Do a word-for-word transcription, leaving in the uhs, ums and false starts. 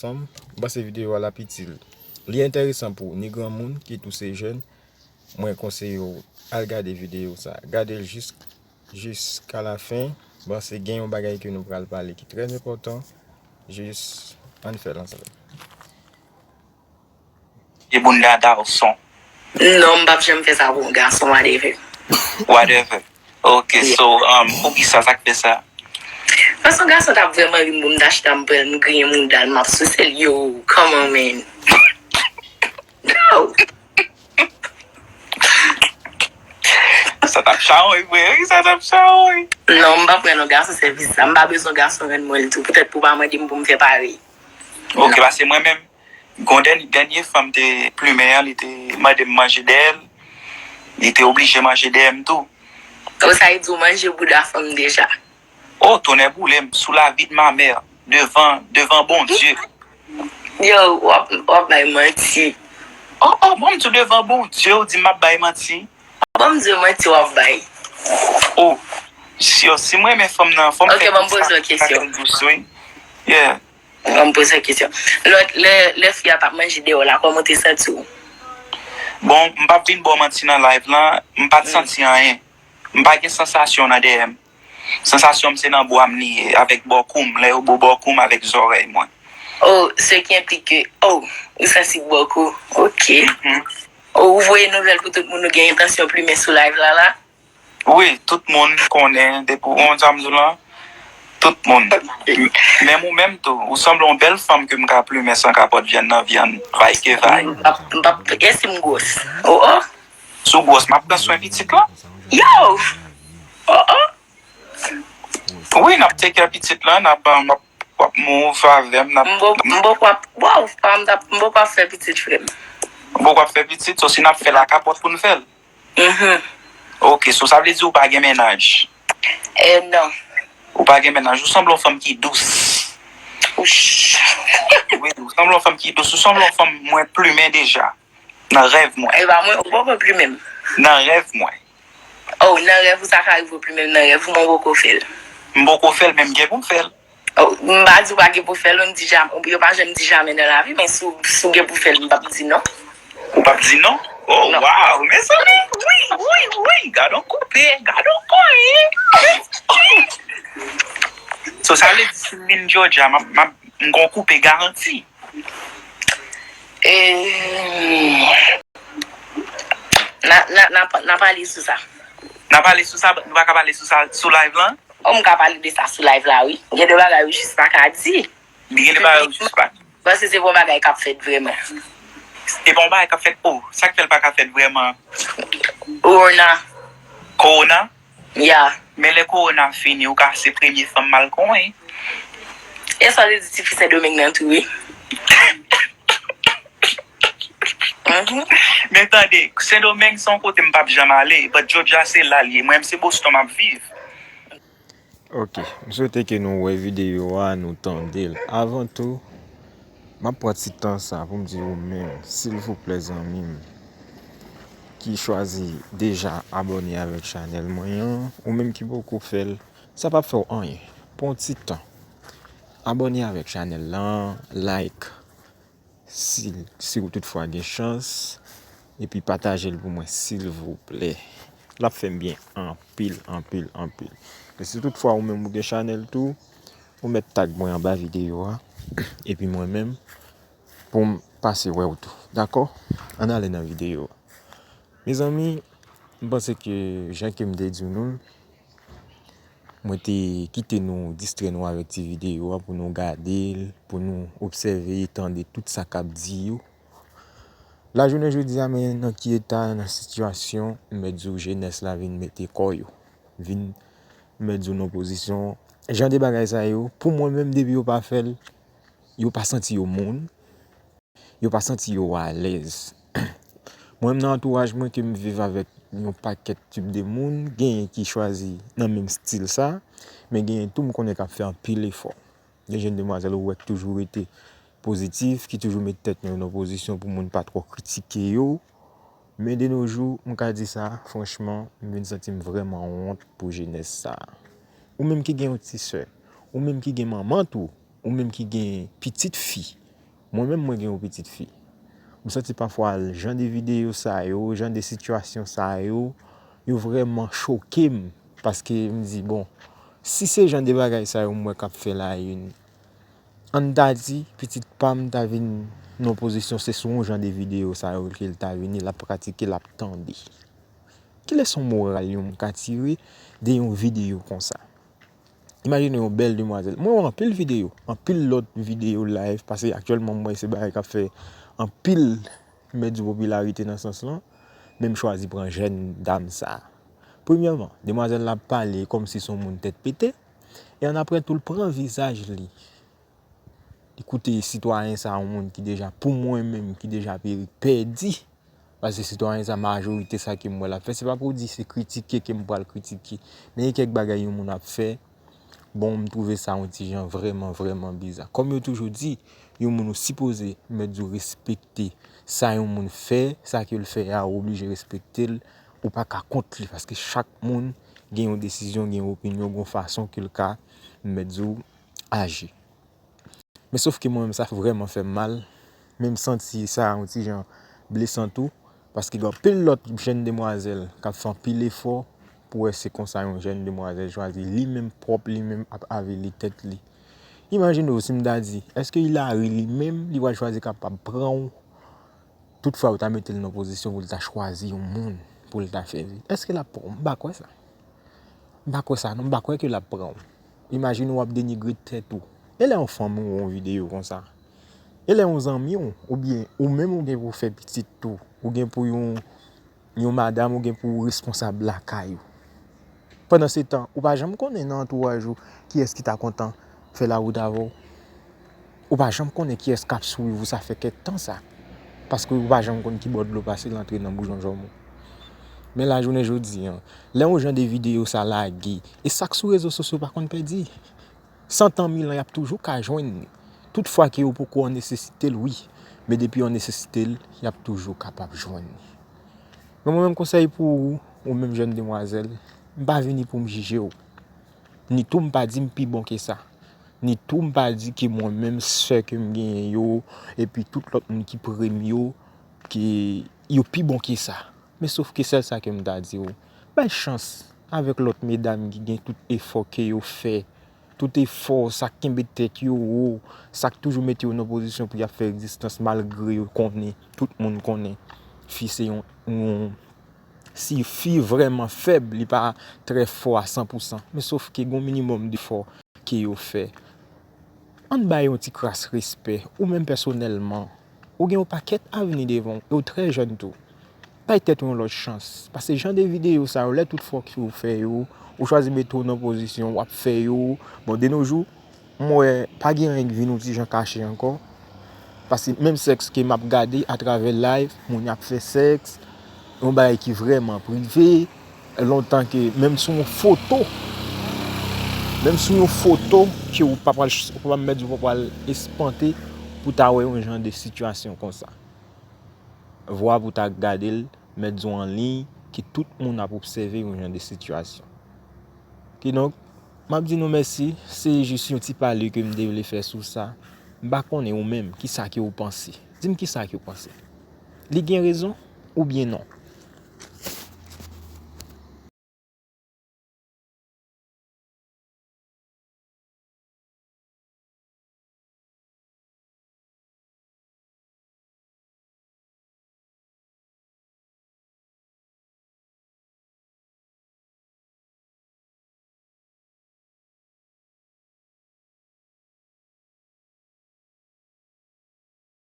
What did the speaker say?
ansanm. M panse videyo a l ap itil. Li enteresan pou ni granmoun, kit ou se jèn. Mwen konseye w al gade videyo sa. Gade l jis, jiska lafen. M panse gen yon bagay ke nou pral pale ki trè enpòtan. Jis, ann fè l ansanm. E bounda Dawson. Non, m p ap janm fè sa pou yon gason, whatever. Whatever. Ok, so, um, poukisa sa k fè sa? Paske yon gason t ap vrèman ri m pou m ta chita m pran l, m griyen mounda l, m ap souse l. Yo, come on, man. No. Sa t ap chawon, wi, wi, sa t ap chawon, wi. Non, m pa pran yon gason sèvis sa. M pa bezwen gason rann mwen l tou. Poutèt pou pa mande m pou m fè parèy. Ok, paske mwen menm, gon dènye, dènye fanm te plimen an, li te mande m manje dèyè l. Li te oblije manje dèyè m tou. Ou sa e di w manje bouda fanm deja? Oh, tonnè boule m, sous la vie de ma mère, devan, devan Bondye. Yo, w ap, w ap bay manti. Oh, oh, bon, m di w devan Bondye, ou di m ap bay manti. Bon, m di w manti w ap bay. Oh, si, si mwen renmen fanm nan, fò m Ok, fè bon, m poze w kesyon. Dous, wi. Yeah. Bon, m poze w kesyon. Lòt, lè, lè fi a t ap manje deyò la, kòman w te santi w? Bon, m p ap vin ba w manti nan live lan, m pa t santi anyen. M pa gen sansasyon nan dèyè m. Sansasyon m se nan bwa m li ye, avèk bòkou m, lè yo bo bòkou m avèk zòrèy mwen. Oh, ce qui implique que, oh, ou santi bòkou. Ok. Mhm. Oh, ou voye nouvèl pou tout moun ou gen entansyon plimen sou live la la? Wi, tout moun konnen, depi ou konn sa m di w lan, tout moun. Menm ou menm tou, ou sanble yon bèl fanm ke m ka plimen san kapòt vyann nan vyann, vay ke vay. M p ap, m p ap, e si m gwòs? Oh, oh. Si w gwòs, m ap pran swen pitit lan. Yo! Oh, oh. Wi, n ap take care pitit lan, n ap, n ap, w ap move avè m, n ap. M bo-, m bòkò ap, waw, pa m t ap, m bòkò ap fè pitit, frè m. Bon, w ap fè pitit, so si n ap fè l, a kapòt pou n fè l. Mhm. Ok, so sa vle di ou pa gen mennaj? Eh, non. Ou pa gen mennaj, ou sanble yon fanm ki dous. Ouch. Wi, ou sanble yon fanm ki dous, ou sanble yon fanm mwen plimen deja. Nan rèv mwen. E pa mwen, ou poko plimen m. Nan rèv mwen. Oh, nan rèv ou sa ka rive w plimen m, nan rèv ou mwen poko fè l. M poko fè l, men m gen pou m fè l. Oh, m pa di w pa gen pou fè l, m di janm, yo pa janm di jamè nan lavi, men si w, si w gen pou fè l, m p ap di non. Ou p ap di non? Oh, Non. Wow, mezanmi, wi, wi, wi, gadon koupe, gadon konye. So, sa vle di si m vin Georgia, m ap, m ap, m gon koupe garanti. Eh, na, na, na, na pale sou sa. N a pale sou sa, nou pa ka pale sou sa sou live lan? Oh, m ka pale de sa sou live la, wi. Gen de bagay ou jis pa ka di. Gen de bagay ou jis pa. Paske se pa yon bagay k ap fèt vrèman. E pa yon bagay k ap fèt, oh, sa k fè l pa ka fèt vrèman? Ou nan. Kowona? Ya. Men lè kowona fini, ou ka se premye fanm m al konyen. E sa w te di tifi Sendomeng nan tou, wi. Mhm. Men tande, Sendomeng se yon kote m p ap janm ale, but Georgia se la l ye. Mwen, m se Boston m ap viv. Ok, m swete ke nou wè videyo a, nou tande l. Avan tou, m ap pran ti tan sa pou m di ou menm, silvouplè zanmi m, ki chwazi deja abòne avèk chanèl mwen an, ou menm ki poko fè l, sa p ap fè w anyen. Pran ti tan. Abòne avèk chanèl lan, like, si, si ou toutfwa gen chans, epi pataje l pou mwen, silvouplè. L ap fè m byen anpil, anpil, anpil. E si toutfwa ou menm ou gen chanèl tou, ou mèt tag mwen anba videyo a, epi mwen menm, pou m pase wè w tou. Dakò? Ann ale nan videyo a. Mezanmi, m panse ke jan ke m te di nou l, mwen te kite nou distrè nou avèk ti videyo a pou nou gade l, pou nou obsève e tande tout sa k ap di yo. Lajounen jodi a, men nan ki eta, nan sitiyasyon, m mèt di w jenès la vin mete kò yo. Vin, m mèt di w nan pozisyon. Jan de bagay sa yo, pou mwen menm, depi yo pa fè l, yo pa santi yo moun. Yo pa santi yo alèz. Mwen menm nan antouraj mwen ke m viv avèk yon pakèt tip de moun, genyen ki chwazi nan menm stil sa, men genyen tou m konnen k ap fè anpil efò. Gen jèn demwazèl ou wè k toujou rete pozitif, ki toujou met tèt yo nan pozisyon pou moun pa twò kritike yo. Men de nos jours, m ka di sa, franchman, m vin santi m vrèman wont pou jenès sa. Ou menm ki gen yon ti sè, ou menm ki gen manman tou, ou menm ki gen pitit fi, Mwen menm, mwen gen yon pitit fi. M santi pafwa jan de videyo sa yo, jan de sitiyasyon sa yo, yo vrèman choke m. Paske m di, bon, si se jan de bagay sa yo m wè k ap fè la, youn, ann ta di, pitit pa m ta vin nan pozisyon, se sou yon jan de videyo sa yo ke l ta vini, l ap pratike, l ap tande. Ki leson moral yon moun ka tire de yon videyo konsa? Imajine yon bèl demwazèl. Mwen wè anpil videyo, anpil lòt videyo live, paske aktyèlman m wè se bagay k ap fè anpil mèt di popilarite nan sans lan, men m chwazi pran jèn dam sa. Premyèman, demwazèl la ap pale kòmsi se yon moun tèt pete, e annapre tou l pran vizaj li. Li koute sitwayen sa, yon moun ki deja, pou mwen menm, ki deja peri, pèdi. Paske sitwayen sa, majorite sa ke m wè l ap fè, se pa pou di se kritike ke m pral kritike. Men gen kèk bagay yon moun ap fè, bon, m twouve sa yon ti jan vrèman, vrèman biza. Kòm yo toujou di, yon moun ou sipoze mèt di w respekte sa yon moun fè, sa ke l fè a, ou oblije respekte l, ou pa ka kont li, paske chak moun gen yon desizyon, gen yon opinyon, gen yon fason ke l ka mèt di w aji. Men sof ke mwen menm sa vrèman fè m mal, men m santi sa yon ti jan blesan tou, paske gen anpil lòt jèn demwazèl k ap fè anpil efò pou wè se konsa yon jèn demwazèl chwazi li menm pwòp li menm ap avili tèt li. Imajine w si m ta di, èske Hillary li menm li pral chwazi kapab pran w, toutfwa ou ta mete l nan pozisyon pou l ta chwazi yon moun pou l ta fè vi? Èske l ap pran w? M pa kwè sa. M pa kwè sa non, m pa kwè ke l ap pran w. Imajine w ap denigre tèt ou. E lè yon fanmi w wè yon videyo konsa? E lè yon zanmi w, oubyen ou menm ou gen pou fè pitit tou, ou gen pou yon, yon madanm, ou gen pou w responsab lakay ou. Pandan se tan, ou pa janm konnen nan antouraj ou kiyès ki ta kontan fè lawout avè w. Ou pa janm konnen kiyès k ap swiv ou sa fè kèk tan sa. Paske ou pa janm konn ki bò dlo pase l antre nan boujon jòm ou. Men lajounen jodi a, lè yon jan de videyo sa lage, e sa k sou rezo sosyo pa konn pèdi. San tan, mil an, y ap toujou ka jwenn li. Toutfwa ke yo poko an nesesite l, wi. Men depi yo an nesesite l, y ap toujou kapab jwenn li. Men mwen menm konsèy pou ou, ou menm jèn demwazèl, m pa vini pou m jije w. Ni tou m pa di m pi bon ke sa. Ni tou m pa di ke mwen menm sè ke m genyen yo, epi tout lòt moun ki pre m yo, ke yo pi bon ke sa. Men sof ke sèl sa ke m ta di w, bay chans avèk lòt medam ki gen tout efò ke yo fè, tout efò, sa k kenbe tèt yo wo, sa k toujou mete yo nan pozisyon pou y ap fè egzistans malgre yo konnen, tout moun konnen, fi se yon, yon, si fi vrèman fèb, li pa trè fò a san pou san. Men sof ke gon minimòm de efò ke yo fè. Ann bay yon ti kras respè, ou menm pèsonèlman. Ou gen yon pakèt avni devan w, e w trè jèn tou. Bay tèt ou yon lòt chans. Paske jan de videyo sa yo, lè tout fò ke w fè yo, ou chwazi mete w nan pozisyon, w ap fè yo. Bon, de nos jours, m wè pa gen anyen k vin yon ti jan kache ankò. Paske menm sèks ke m ap gade atravè live, moun y ap fè sèks, yon bagay ki vrèman prive, lontan ke menm sou yon foto, menm sou yon foto ke ou pa pral, ou pa mèt di ou pa pral espante pou ta wè yon jan de sitiyasyon konsa. Vwa pou ta gade l, mèt di w an liy, ke tout moun ap obsève yon jan de sitiyasyon. Kidonk, m ap di nou mèsi, se jis yon ti pale ke m te vle fè sou sa. M pa konnen ou menm, kisa ke w panse. Di m kisa ke w panse. Li gen rezon oubyen non?